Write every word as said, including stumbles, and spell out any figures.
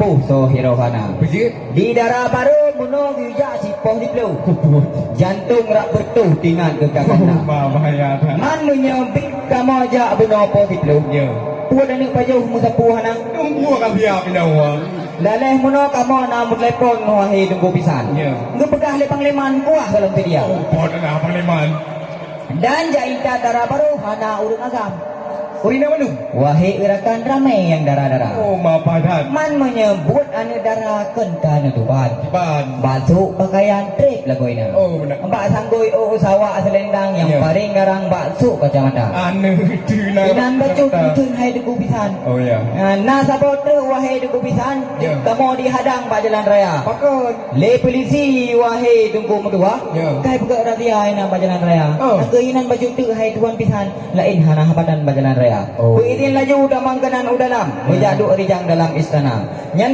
Poh soe hiroe hana. Beujeuet. Di dara barô meunoe geujak sipoh siplôh. Kubuet. Jantông rak beureutoh tingat geugasan na. Oh, ma bahaya that. Man meunyoe bit kamoe jak bunoe poh siplôh. Ya. Buet aneuk pajoh meusapeue hana. Tunggu ka siap nyawa. Laleh meunoe kamoe na meutelepon wahé Teungku Pisan. Ya. Geupeugah lé Panglima kuah golom seudia. Oh, buet aneuk Panglima. Dan jak intat dara barô hana ureueng agam. Ureueng inong mandum? Wahé rakan ramé nyang dara-dara. Oh, ma paih that. Man meunyoe buet aneuk dara kon ka neutuban. Ban. Bak sôk pakaian trép lagoina. Oh, beuna. Bak sanggôi ôk sawak seulendang nyang Ya. paléng garang bak sôk kacamata. Aneuk teuh na Inan bacut kacamata. Mungkin hai Teungku Pisan. Oh, ya. Ah, na saboh treuk wahé Teungku Pisan, Ya. kamoe dihadang bak jalan raya. Pakon? Lé polisi wahé Teungku meutuah, Ya. kai peugah razia inan bak jalan raya. Oh. Nakeuh inan bacut teuk hai Tuan Pisan. Laén hana hambatan bak jalan raya. Oh. Peuidin laju tamong keunan u dalam, Ya. meujak duek rijang dalam istana. Nyan